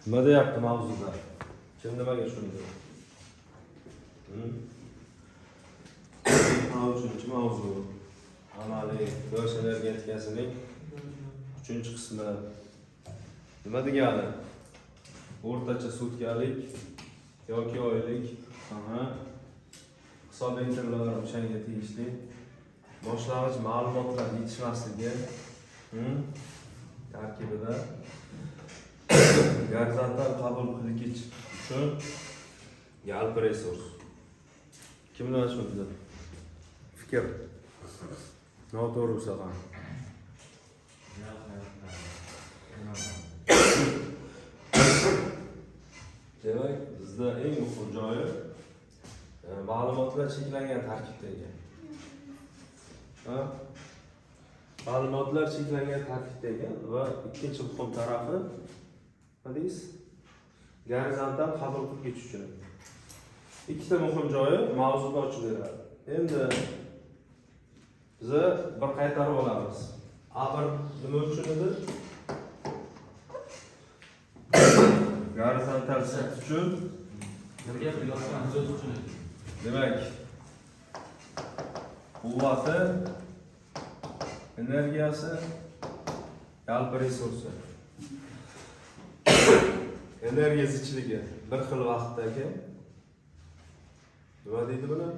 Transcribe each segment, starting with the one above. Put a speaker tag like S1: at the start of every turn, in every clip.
S1: Nima deyapti mavzuda? Kim nimaga tushundi? A3 mavzu. Amaliy quyosh energetikasining 3-qismi. Nima degani? O'rtacha sutkalik yoki oylik, hisob intervallar o'shanga tegishli boshlang'ich ma'lumotlar yetishmasligi, tarkibida gorizontal qabul qilgich uchun yalpi resurs. Kim nima tushundi? Fikr. Noto'g'ri bo'lsa ham. Demak, bizda eng muhim joyi ma'lumotlar cheklangan tarkibda ekan. Ha? Ma'lumotlar cheklangan tarkibda ekan va ikkinchi muhim tarafi nima deysiz? Gorizontal qabul qilgich uchun. Ikkita muhim joyi mavzuda ochib beradi. Endi biza bir qaytarib olamiz. A1 nima uchun edi? Gorizontal sirt uchun.
S2: Birga bir yozgan so'z uchun.
S1: Demak, quvvati, energiyasi, yalpi resursi. Energiya zichligi bir xil vaqtdagi nima deydi buni?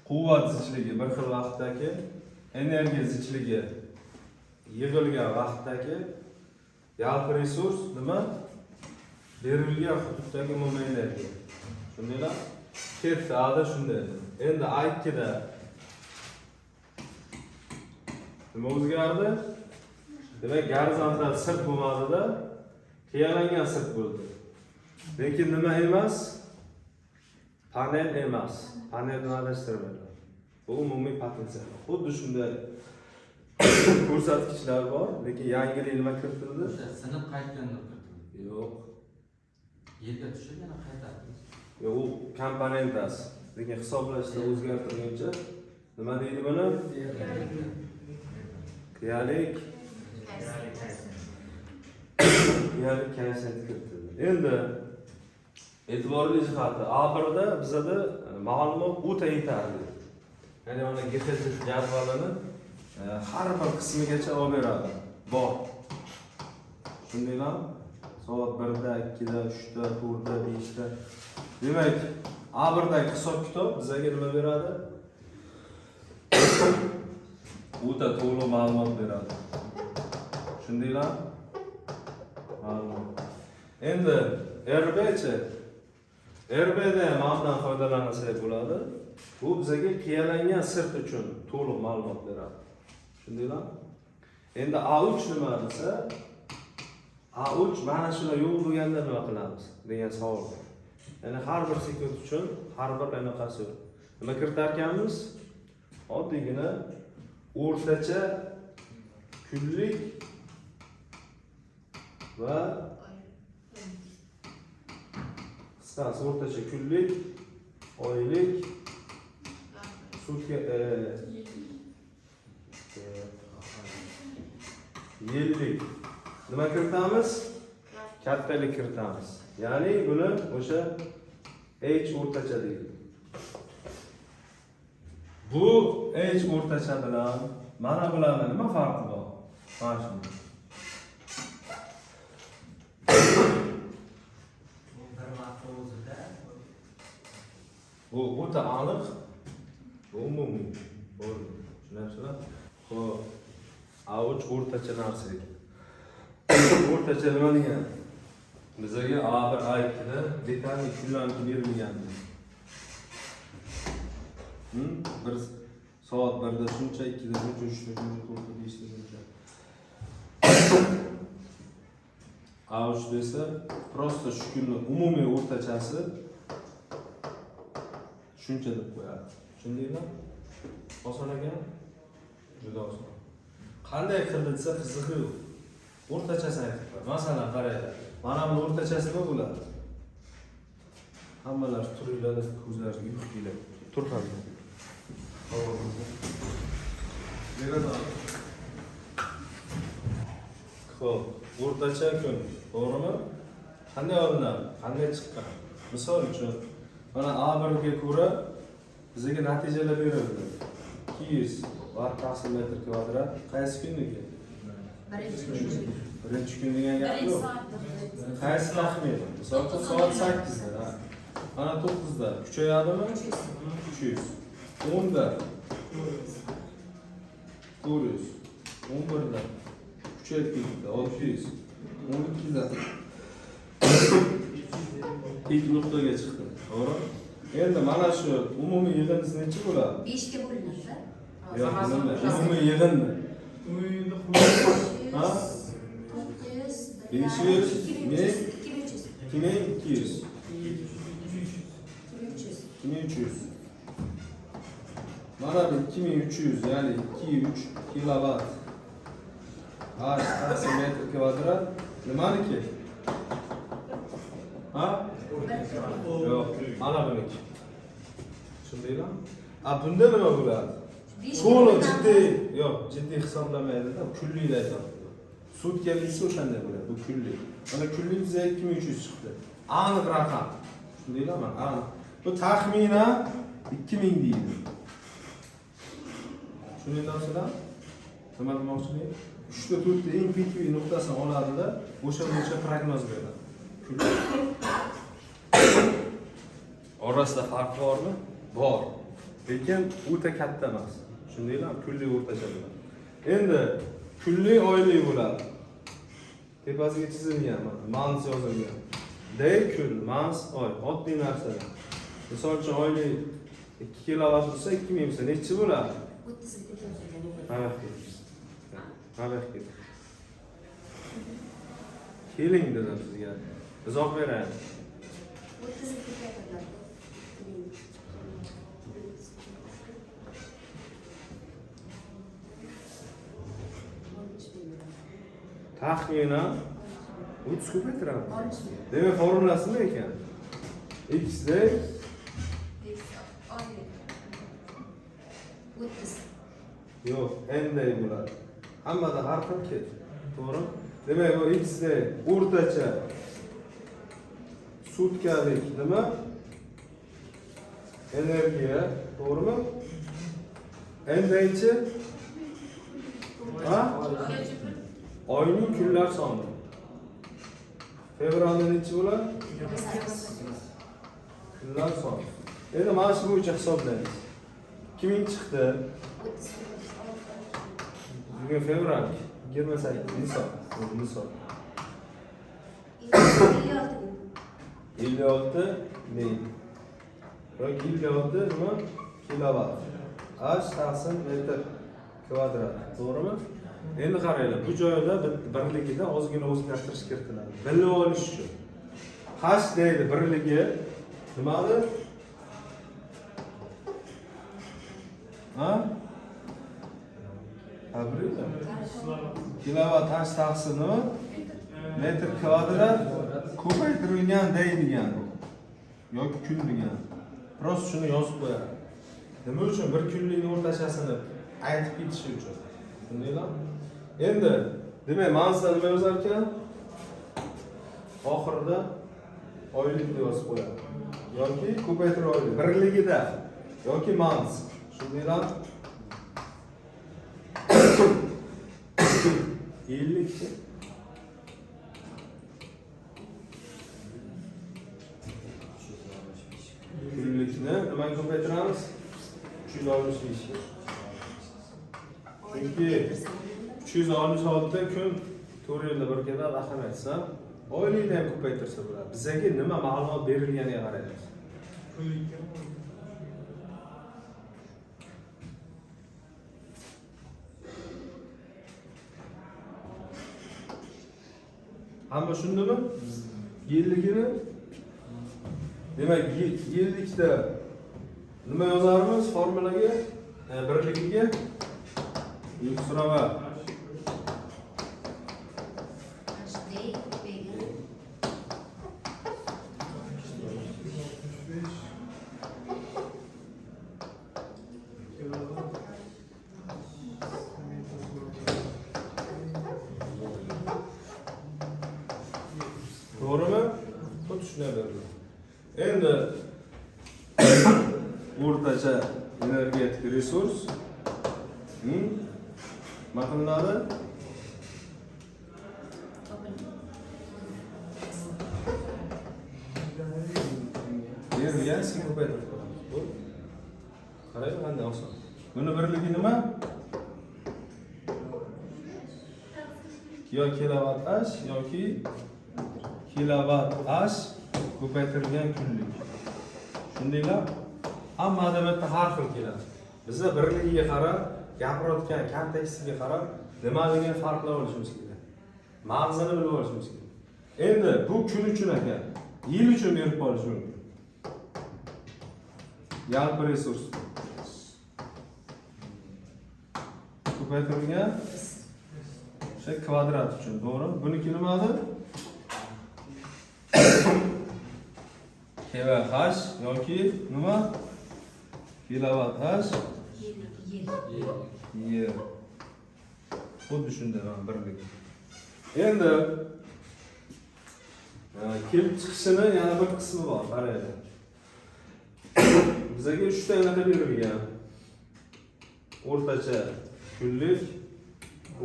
S1: Quvvat zichligi bir xil vaqtdagi, energiya zichligi yig'ilgan vaqtdagi yalpi resurs nima? Berilgan hududdagi umumiy energiya. Tushundinglar? Ketdi, A da shunday. Endi A2da nima o'zgardi? Demak, gorizontal sirt bo'lmadida, qiyalangan sirt bo'ldi. Lekin nima emas? Panel emas. Panelni adashtirmanglar. Bu umumiy potensial. Xuddi shunday ko'rsatkichlar bor, lekin yangilik nima kiritildi?
S2: O'sha sinib qaytganda kiritildi.
S1: Yo'q.
S2: Yerga tushib yana qaytadi.
S1: Yo'q, u komponentasi. Lekin hisoblashda o'zgartirguncha nima deydi buni? Qiyalik qiyalik koeffitsient kiritildi. Endi e'tiborli jihati A1da bizada ma'lumot o'ta yetarli. Ya'ni mana GTZ jadvalini har bir qismigacha olib beradi. Bor. Tushundinglarmi? Soat 1da, 2da, 3da, 4da, 5da. Demak, A1dagi hisob-kitob bizga nima beradi? O'ta to'liq ma'lumot beradi. Tushundinglarmi? Ma'lumot. Endi RB-chi? RBda ham mana bundan foydalansak bo'ladi. Bu bizga qiyalangan sirt uchun to'liq ma'lumot beradi. Tushundinglarmi? Endi A3 nima desa, A3 mana shular yo'q bo'lganda nima qilamiz degan savol. Ya'ni har bir sekund uchun har bir anaqasi yo'q. Nima kiritar ekanmiz? Oddiygina o'rtacha kunlik va qisqasi o'rtacha kunlik, oylik, sutka, yillik. Nima kiritamiz? Kattalik kiritamiz. Ya'ni buni o'sha H o'rtacha deydi. Bu H o'rtacha bilan mana bularni nima farqi bor? Mana shunda.
S3: Bu bir marta o'zida.
S1: Bu o'ta aniq, bu umumiy. Bo'ldi. Tushunyapsizlar? Xo'p. A3 o'rtacha narsa ekan. O'rtacha nima degani? Bizga A1, A2da detalli kunlarni berilgan. Bir soat 1da shuncha, 2da shuncha, 3da shuncha, 4da, 5da shuncha. A3 desa, просто shu kunni umumiy o'rtachasi shuncha deb qo'yadi. Tushundingmi? Oson ekan? Juda oson. Qanday qildi desa qizig'i yo'q. O'rtachasini aytib qo'yadi. Masalan, qaranglar. Mana buni o'rtachasi nima bo'ladi? Hammalar turinglar, ko'zlariga uyqu keladi. Tur hamma. Beradi. Xo'p. O'rtacha kun, to'g'rimi? Qanday olinadi? Qanday chiqqan? Misol uchun, mana A1 ga ko'ra bizga natijalar berildi. 200 vatt taqsim metr kvadrat qaysi kunniki?
S4: Birinchi kun.
S1: Birinchi kun degan gap
S4: Birinchi
S1: yo'q.
S4: soatda.
S1: Qaysi taxmin? Misol uchun soat 8 da. Ha. Mana 9 da kuchayadimi? 300. 10 da 400. 11 da kuchayib ketdi 600. 12 da pik nuqtaga chiqdi. To'g'rimi? Endi mana shu umumiy yig'indisi necha bo'ladi?
S4: 5 ga bo'linadi.
S1: Yo'q, nima? Umumiy yig'indi. Ha?
S4: 900,
S1: 500,
S4: 2300,
S1: 2200.
S4: 2300.
S1: 2300. Mana bu 2300, ya'ni 2,3 kilovat H taqsim metr kvadrat nimaniki? Ha? Yo'q, mana buniki. Tushundinglarmi? A bunda nima bo'ladi?
S4: 5
S1: To'liq jiddiy, yo'q, jiddiy hisoblamaydi-da, kunlikda aytyapti. Sutkalisi o'shanday bo'ladi, bu kunlik. Mana kunlik bizga 2300 chiqdi. Aniq raqam. Tushundinglarmi? Aniq. Bu taxminan 2000 deydi. Tushundinglarmi sizlar? Nima demoqchiman? 3 ta 4 ta eng пиковый nuqtasini oladida, o'sha bo'yicha prognoz beradi. Kunlik. Orasida farq bormi? Bor. Lekin o'ta katta emas. Tushundinglarmi? Kunlik o'rtacha bo'ladi. Endi kunlik oylik bo'ladi. Tepasiga chizilgan mana months yozilgan. Day kun, months oy, oddiy narsalar. Misol uchun oylik 2 kilovat bo'lsa 2000 bo'lsa nechi bo'ladi?
S4: 30 ga ko'paytirilgan.
S1: Mana bu yerga. Mana bu yerga. Keling dedim sizga. Izoh berayin.
S4: 30 ga ko'paytiriladi.
S1: Taxminan 30 ko'paytiramiz. Demak, formulasi nima ekan? X d
S4: Oylik. 30.
S1: yo'q, n d bo'ladi. Hammada har xil ket. To'g'rimi? Demak, bu x d o'rtacha sutkalik nima? Energiya, to'g'rimi? N daychi? Ha? Oyning kunlar soni. Fevralda nechi bo'ladi?
S4: 28.
S1: Kunlar soni. Endi mana shu bo'yicha hisoblaymiz. 2000 chiqdi.
S4: 30.
S1: Bugun fevral 28 Nison. Nison.
S4: 56.
S1: 56 ming. Yoki 56 nima? Kilovat. H taqsim metr kvadrat. To'g'rimi? Endi qaranglar, bu joyda birligida ozgina o'zgartirish kiritiladi. Bilib olish uchun. H deydi birligi nimani? Ha? Ha, biringlar. Kilovat H taqsim nima? Metr kvadrat ko'paytirilgan day degani yoki kun degani. Просто shuni yozib qo'yadi. Nima uchun? Bir kunlikni o'rtachasini aytib ketishi uchun. Tushundinglarmi? Endi demak, manzil nima yozar ekan? Oxirida oylik deb yozib qo'yadi. Yoki ko'paytirib oylik birligida yoki months. Tushundinglarmi? Yillikchi. Kunlikni nimaga ko'paytiramiz? 365. Chunki 366 kun 4 yilda bir keladi, ahamiyatsa, oylikni ham ko'paytirsa bo'ladi. Bizaga nima ma'lumot berilganiga qaraymiz. Hamma tushundimi? Yilligini? Demak, yillikda nima yozarmiz formulaga? Birligiga? Yuksurava.
S4: HD ko'paygan.
S1: To'g'rimi? Xuddi shunday beriladi. Endi o'rtacha energetik resurs nima qilinadi?
S4: Topildi.
S1: Berilgan S ko'paytirib qo'yamiz. Bo'ldi. Qaranglar, qanday oson. Buni birligi nima? Yo kilovat h yoki kilovat h ko'paytirilgan kunlik. Tushundinglar? Hamma adabiyotda har xil keladi. Biza birligiga qarab, gapirayotgan kontekstiga qarab nimaligini farqlab olishimiz kerak. Mag'zini bilib olishimiz kerak. Endi bu kun uchun ekan, yil uchun berib qolishi mumkin. Yalpi resurs ko'paytirilgan o'sha kvadrat uchun, to'g'rimi? Buniki nima edi? kVh yoki nima? Kilovat h
S4: Yil, yil.
S1: Yer. Xuddi shunday mana birligi. Endi kelib chiqishini yana bir qismi bor, qaranglar. Bizga 3 ta anaqa berilgan. O'rtacha kunlik,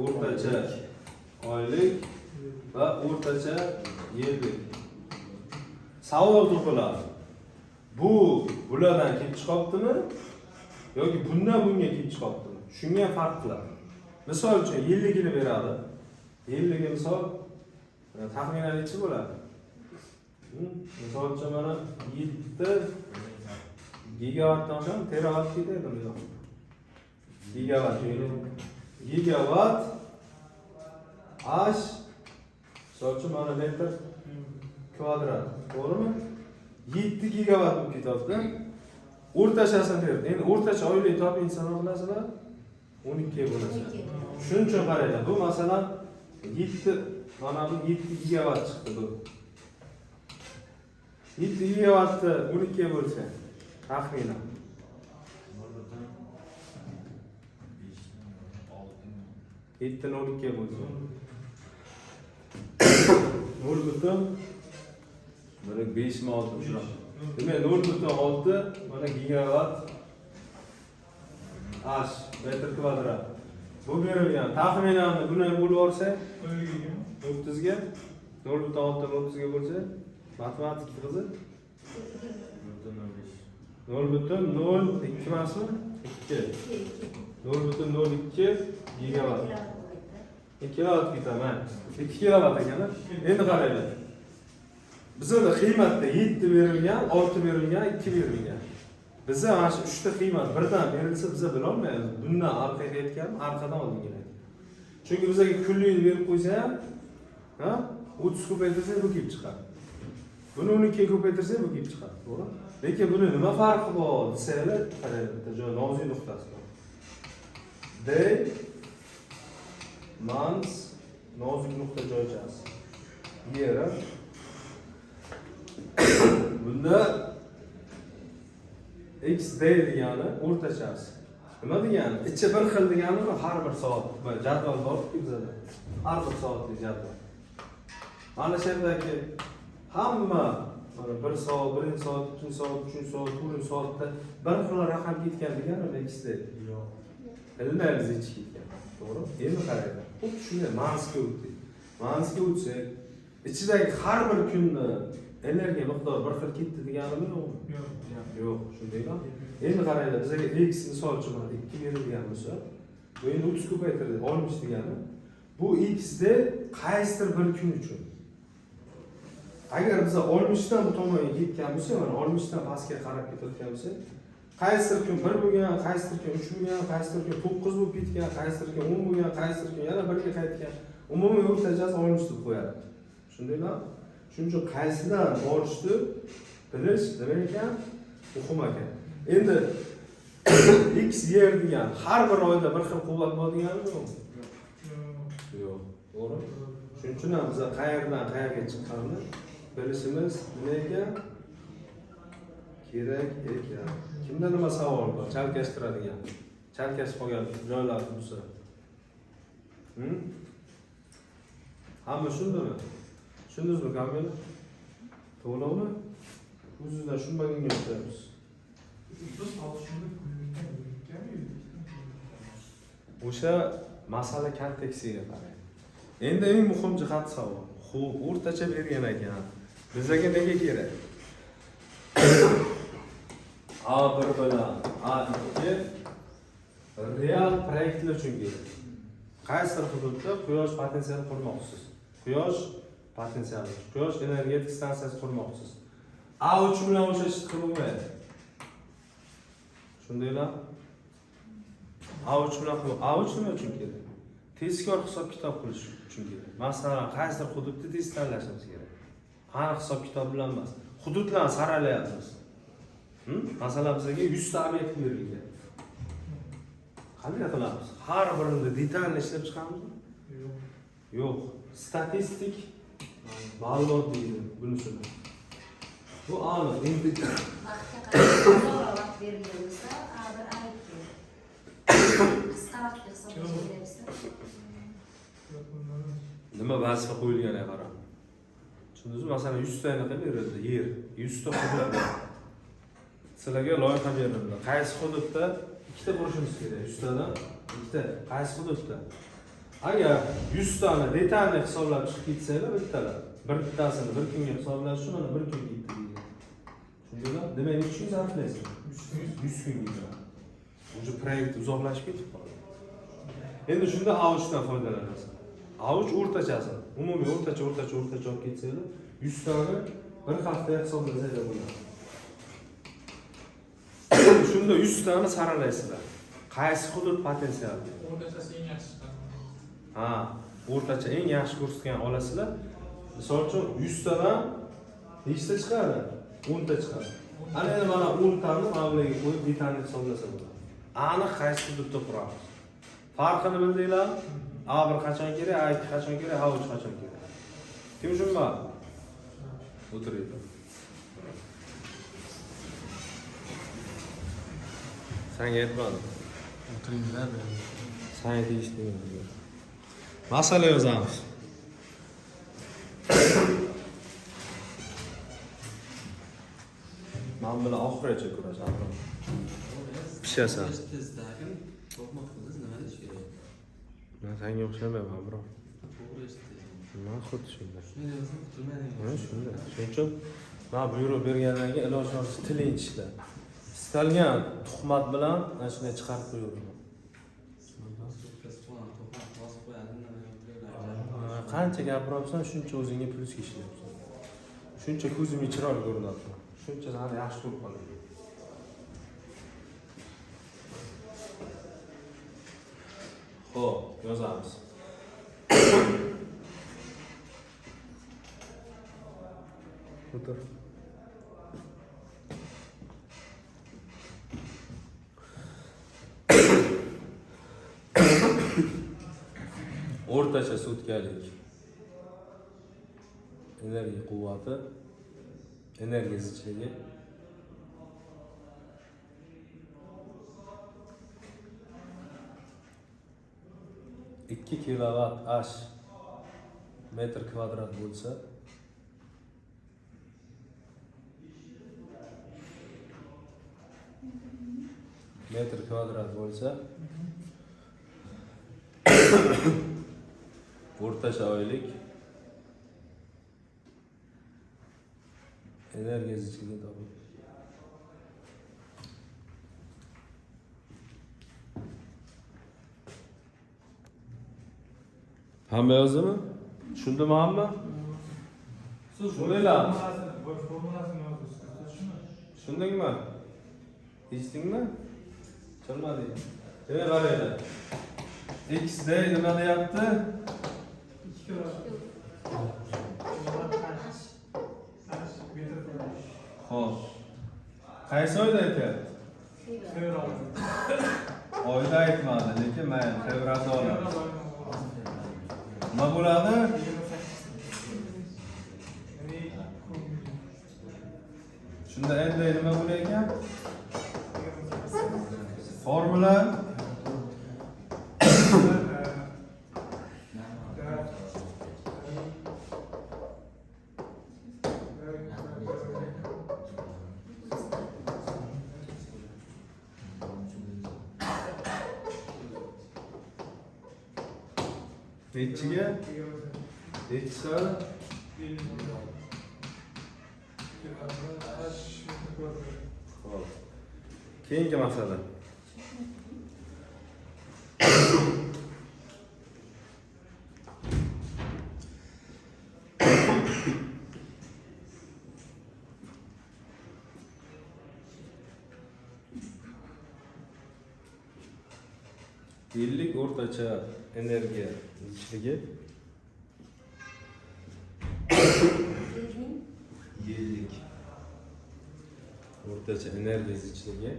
S1: o'rtacha oylik va o'rtacha yillik. Savol tug'iladi. Bu bulardan kelib chiqyaptimi yoki bundan bunga kelib chiqyaptimi? Shunga farq qiladi. Misol uchun yilligini beradi. Yilligi misol taxminan nechi bo'ladi? Misol uchun mana 7 gigavatdan oshadimi? Teravat ketadimi yo'q? Gigavat. Gigavat h misol uchun mana metr kvadrat, to'g'rimi? 7 gigavat bo'lib ketyapti. O'rtachasini berdi. Endi o'rtacha oylik toping desam nima qilasizlar? 12 bo'ladi.
S4: 12.
S1: Shuning uchun qaranglar, bu masalan 7, mana bu 7 gigavat chiqdi bu. 7 gigavatni 12 ga bo'lsa taxminan
S2: 0,5
S1: 7 ni 12 ga bo'lsa 0 butun mana 5 mi 6 shunaqa. Demak 0,6 mana gigavat h metr kvadrat. Bu berilgan. Taxminan buni ham bo'lib yuborsak 30 ga 0,6 ni 30 ga bo'lsa matematik qizi
S2: 0,05.
S1: 0,02 emasmi? 2.
S4: 2, 2.
S1: 0,02 gigavat.
S4: Kilovat bo'lib ketdi.
S1: 2 kilovat ketadi, 2 kilovat ekan. Endi qaranglar. Bizada qiymatda 7 berilgan, 6 berilgan, 2 berilgan. Biza mana shu 3 ta qiymat birdan berilsa biza bila olmaymiz. Bundan orqaga aytganmi, arqadan oldinga aytgan. Chunki bizga kunlikni berib qo'ysa ham, ha, 30 ko'paytirsak bu kelib chiqadi. Buni 12 ga ko'paytirsak bu kelib chiqadi, to'g'rimi? Lekin buni nima farqi bor desanglar, qaranglar, bitta joy nozik nuqtasi bor. Day, months, nozik nuqta joychasi. Year. Bunda x day degani o'rtachasi. Nima degani? Ichi bir xil deganimi? Har bir soat. Mana jadval bor-ku bizada. Har bir soatlik jadval. Mana shu yerdagi hamma mana 1 soat, 1 soat, 2 soat, 3 soat, 4 soatda bir xil raqam ketgan degani x day.
S2: Yo'q.
S1: Bilmaymiz nechi ketgan. To'g'rimi? Endi qaranglar. Xuddi shunday monthsga o'tdik. Monthsga o'tsak, ichidagi har bir kunni energiya miqdori bir xil ketdi deganimi yo'qmi?
S5: Yo'q.
S1: Yo'q, shundaymi? Endi qaranglar, bizga x misol uchun mana 2 berilgan bo'lsa, bu endi 30 ko'paytirdik, 60 degani. Bu x da qaysidir bir kun uchun. Agar biza 60 dan bu tomonga ketgan bo'lsa, mana 60 dan pastga qarab ketayotgan bo'lsa, qaysidir kun 1 bo'lgan, qaysidir kun 3 bo'lgan, qaysidir kun 9 bo'lib ketgan, qaysidir kun 10 bo'lgan, qaysidir kun yana 1 ga qaytgan. Umumiy o'rtachasi 60 deb qo'yadi. Shundaymi? Shuning uchun qaysidan borishni bilish nima ekan? Muhim ekan. Endi x yer degan har bir oyda bir xil quvvat bor deganimi yo'qmi? Yo'q. To'g'rimi? Shuning uchun ham biza qayerdan qayerga chiqqanini bilishimiz nima ekan? Kerak ekan. Kimda nima savol bor? Chalkashtiradigan. Chalkashib qolgan joylar bo'lsa. Hamma shundimi? Tushundingizmi, Kamila? To'g'rimi? O'zingizdan tushunmaganga o'xshayapsiz.
S5: Biz hozir kunlikka yillikkami, yillikdan kunlikka?
S1: O'sha masala kontekstiga qarang. Endi eng muhim jihat savol. Xo'p, o'rtacha bergan ekan. Bizga nega kerak? A1 bilan A2 real proyektlar uchun kerak. Qaysidir hududda quyosh potensiali qurmoqchisiz. Quyosh potensiali, quyosh energetik stansiyasi qurmoqchisiz. A3 bilan o'sha ishni qilib bo'lmaydi. Shundaylar? A3 bilan qilib, A3 nima uchun kerak? Tezkor hisob kitob qilish uchun kerak. Masalan, qaysidir hududni tez tanlashimiz kerak. Aniq hisob kitob bilan emas. Hududlarni saralayapmiz. Masalan, bizga 100 ta obyekt berilgan. Qanday qilamiz? Har birini detalni ishlab chiqamizmi?
S5: Yo'q.
S1: Yo'q. Statistik ma'lumot deydi bunisini. Bu aniq. Endi
S4: Vaqtga qarab uzoqroq vaqt berilgan bo'lsa, A1 A2. Qisqa vaqtga hisoblash kerak bo'lsa,
S5: Yo'q, bundan emas.
S1: Nima vazifa qo'yilganiga qarab. Tushundingizmi? Masalan, 100 ta anaqa berildi, yer, 100 ta hudud bor. Sizlarga loyiha berildi. Qaysi hududda ikkita qurishimiz kerak? 100 tadan ikkita. Qaysi hududda? Agar 100 tani detalni hisoblab chiqib ketsanglar, bittalar, bittasini bir kunga hisoblash uchun mana bir kun ketdi degan. Tushundingizmi? Demak, necha kun sarflaysiz? 100 kun ketadi. Уже proyekt uzoqlashib ketib qoladi. Endi shunda A3dan foydalanasiz. A3 o'rtachasi, umumiy o'rtacha, o'rtacha, o'rtacha olib ketsanglar, 100 tani bir haftaga hisoblasanglar bo'ladi. Shunda 100 tani saralaysizlar. Qaysi hudud potensial?
S5: O'rtachasi eng yaxshi chiqadi.
S1: Ha, o'rtacha eng yaxshi ko'rsatgan olasizlar. Misol uchun 100 tadan nechta chiqadi? 10 ta chiqadi. Ana endi mana 10 tani mana bularga qo'yib detalni hisoblasa bo'ladi. Aniq qaysi hududda quramiz. Farqini bildinglar? A1 qachon kerak, A2 qachon kerak, A3 qachon kerak? Kim tushunmadi? O'tiringlar. Sanga aytmadim.
S6: O'tiringlar.
S1: Sanga tegishli. Masala yozamiz. Man bilan oxirigacha kurash, Abram. Pishasan.
S6: Tezda to'qmoq qildingiz, nima deyish kerak?
S1: Men senga o'xshamayman, bro.
S6: To'g'ri eshitdingiz.
S1: Man xuddi shunday.
S6: Shunday desam qutilmaydi.
S1: Mana shunday. Shuning uchun man buyruq bergandan keyin iloj boricha tiling tishla. Istalgan tuhmat bilan mana shunday chiqarib qo'yaveraman.
S6: To'qmoq bosib qo'yadi, indamay o'tiraveradi.
S1: Qancha gapiryapsan, shuncha o'zingga plyusga ishlayapsan. Shuncha ko'zimga chiroyli ko'rinadi. Shuncha seni yaxshi ko'rib qoladi. Xo'p, yozamiz. O'tir. O'rtacha sutkalik energiya quvvati, energiya zichligi 2 kilovat h metr kvadrat bo'lsa, metr kvadrat bo'lsa, o'rtacha oylik energiya zichligini toping. Hamma yozdimi? Tushundimi hamma?
S5: Siz
S1: Tushundinglar?
S5: Formulasini yozasiz, shuni.
S1: Tushundingmi? Eshitdingmi? Tushunmading. Demak, qaranglar. XD nima deyapti?
S5: 2 kilo. H metr kvadrat.
S1: Xo'p. Qaysi oyda aytyapti?
S5: Fevral.
S1: Oyda aytmadi, lekin mayli, fevralda olamiz. Nima bo'ladi?
S5: 28. Ya'ni
S1: Shunda endi nima bo'lar ekan?
S5: 28.
S1: Formula Nechiga? Nechi chiqadi? Xo'p. Keyingi masala. Yillik o'rtacha energiya zichligi.
S4: Yilning
S1: Yillik o'rtacha energiya zichligi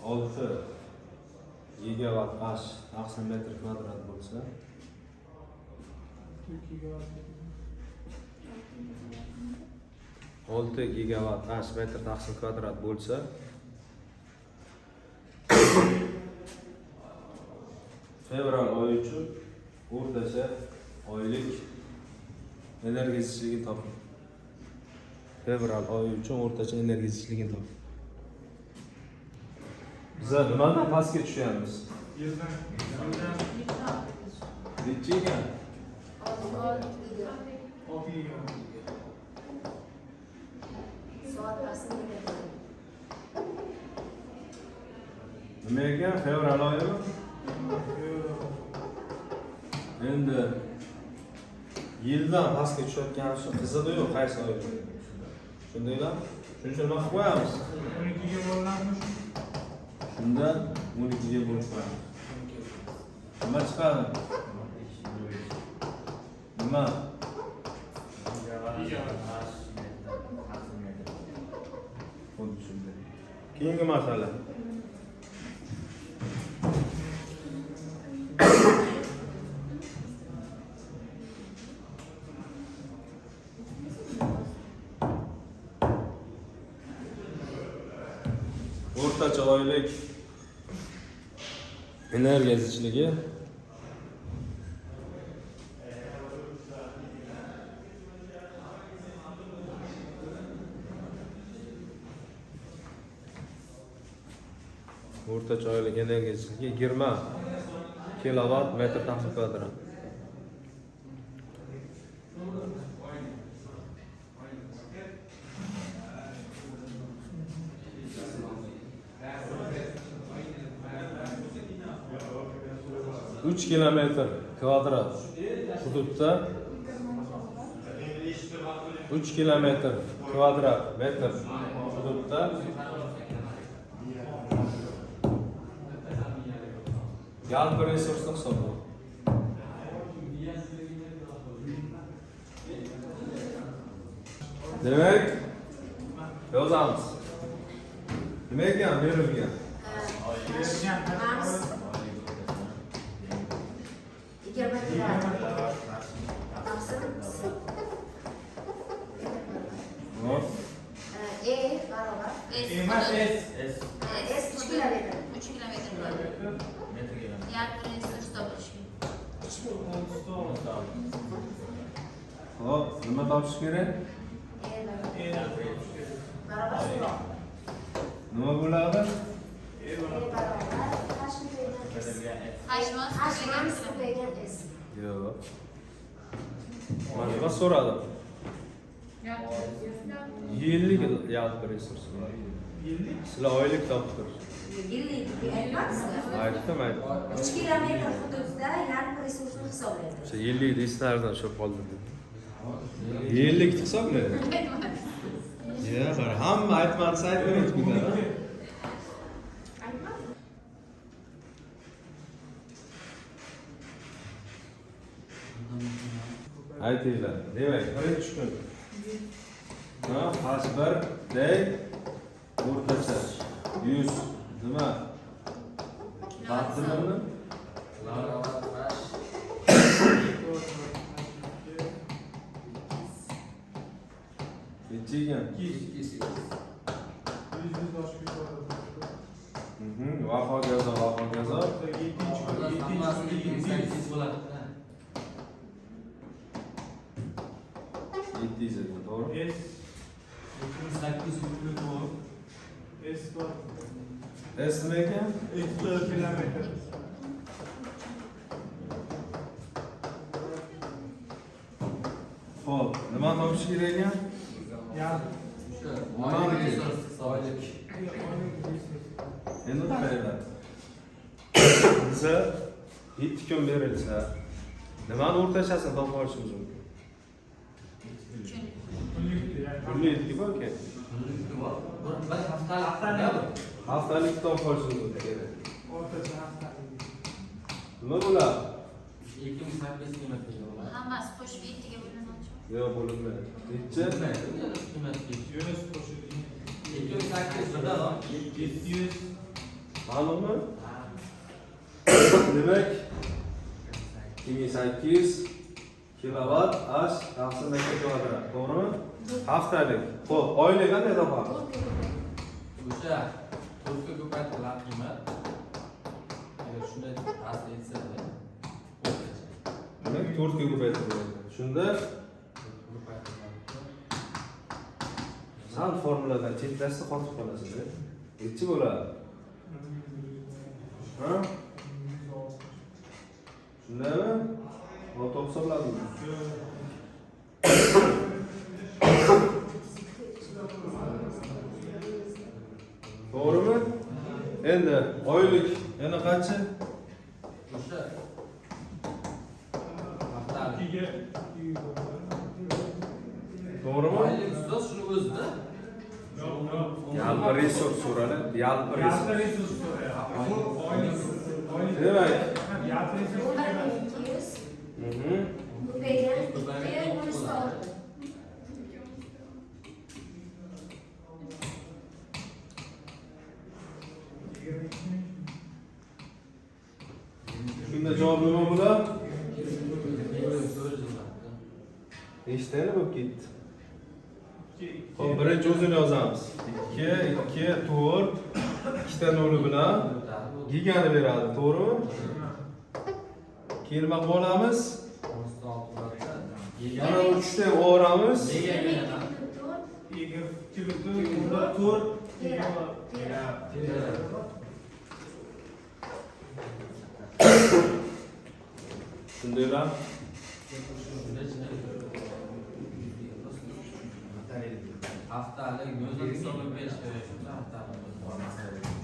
S1: 6 gigawatt h taqsim metr kvadrat bo'lsa, 6 gigawatt h metr taqsim kvadrat bo'lsa, fevral oyi uchun o'rtacha oylik energiya zichligini toping. Fevral oyi uchun o'rtacha energiya zichligini toping. Biza nimadan pastga tushyapmiz?
S5: Yildan yildan.
S1: Nechi ekan?
S4: 6 giga.
S5: 6 giga.
S4: Soat taqsim metr.
S1: Nima ekan? Fevral oyimi? Endi yildan pastga tushayotgani uchun qizig'i yo'q qaysi oy. Shundaylar? Shuning uchun nima qilib qo'yamiz?
S5: 12ga bo'linadimi shu?
S1: Shunda 12ga bo'lib qo'yamiz. Nima chiqadi? Nima?
S5: Gigawatt.
S1: Xuddi shunday. Keyingi masala. O'rtacha oylik energiya zichligi o'rtacha oylik energiya zichligi 20 kilovat metr taqsim kvadrat. 3 kilometr kvadrat hududda, 3 kilometr kvadrat metr hududda yalpi resursni hisoblang. Demak, yozamiz. Nima ekan berilgan?
S4: Mars 20 kilovat taqsim S.
S1: Hop.
S4: E barobar
S5: Emas, S.
S6: S.
S4: S 3 kilometr.
S7: 3 kilometr bo'ladi. Yalpi resurs topish.
S4: 3000.
S1: Hop, nima topish kerak?
S4: E barobar so'roq.
S1: Nima bo'ladi?
S4: E barobar H ko'paygan S.
S7: Hajmi.
S4: H mars ko'paygan S.
S1: Yo'q. Mana nima so'radim? Yillik yalpi resurs bo'ladi.
S5: Yillik.
S1: Sizlar oylik topib turibsiz.
S4: Yillik aytmadingizmi?
S1: Aytdim, aytdim.
S4: 3 kilometr hududda yalpi resursni hisoblaydi.
S1: O'sha yillik eslardan tushib qoldim dedim. Yillik hisoblaydi. Ya, qara, hamma aytmasa aytmay o'tib ketadi.
S4: Aytmadim.
S1: Aytinglar. Demak, birinchi kun. Ha, H1 D o'rtacha 100 nima? Vattini?
S6: Kilovat H.
S1: Necha ekan?
S6: 200.
S5: 100 oshib ketadi.
S1: Va hokazo, va hokazo.
S5: Yettinchi kun, yettinchi
S6: Hammasini
S5: kunda 700.
S6: 8 bo'ladi.
S1: 700 ekan, to'g'ri?
S5: S
S6: 804.
S5: S bor.
S1: S nima ekan?
S5: S kilometr.
S1: Xo'p, nima topish kerak ekan?
S5: Yarim.
S6: Oylik resurs, oylik.
S1: Endi qaranglar. Biza 7 kun berilsa, nimani o'rtachasini topa olishimiz mumkin?
S5: Kunlik.
S1: Kunlik bor ekan.
S6: Kunlik bor. Bir haftalik.
S5: Haftalik.
S1: Haftalik topa olishimiz mumkin.
S5: O'rtacha haftalik.
S1: Nima bo'ladi?
S6: 2800 kilometr bo'ladi.
S7: Hammasi qo'shib 7 ga bo'linadi.
S1: Yo'q, bo'linmaydi. Nechi?
S5: 100 qo'shilgan.
S6: 2800 birdan
S5: 700.
S1: Ma'lummi? Demak, 2800 kilovat h taqsim metr kvadrat, to'g'rimi? Haftalik. Xo'p, oylik qanday topamiz?
S6: O'sha 4 ga ko'paytiriladi qiymat. Agar shunday past etsa, o'rtacha.
S1: Demak, 4 ga ko'paytiriladi. Shunda sal formuladan chetlashsa qotib qolasiz. Nechi bo'ladi? Ha? Shundaymi? Noto'g'ri hisobladingmi? To'g'rimi? Endi oylik yana qancha?
S6: O'sha haftalik.
S5: 2ga
S1: To'g'rimi?
S6: Oylik ustoz shuni o'zida.
S5: Yo'q, yo'q.
S1: Yalpi resurs so'raladi. Yalpi resurs.
S5: Yalpi resurs so'rayapti. Bu oylik. Oylik.
S1: Demak.
S5: Yalpi resurs emas.
S4: 1200 ko'paygan 2 o'nta olti.
S5: 22 ming.
S1: Shunda javob nima bo'ladi?
S6: 400 bo'ladi.
S1: Nechta bo'lib ketdi?
S5: 2.
S1: Xo'p, birinchi o'zini yozamiz. 2 2 4 ikkita noli bilan gigani beradi, to'g'rimi? Keyin nima qilib olamiz? Mana bu uchta o'ramiz.
S6: Nega
S4: 22,4
S5: 22,4
S4: tera. Tera.
S5: Tera.
S1: Shundaylar.
S6: Haftalik 0,95 kerak. Haftalik.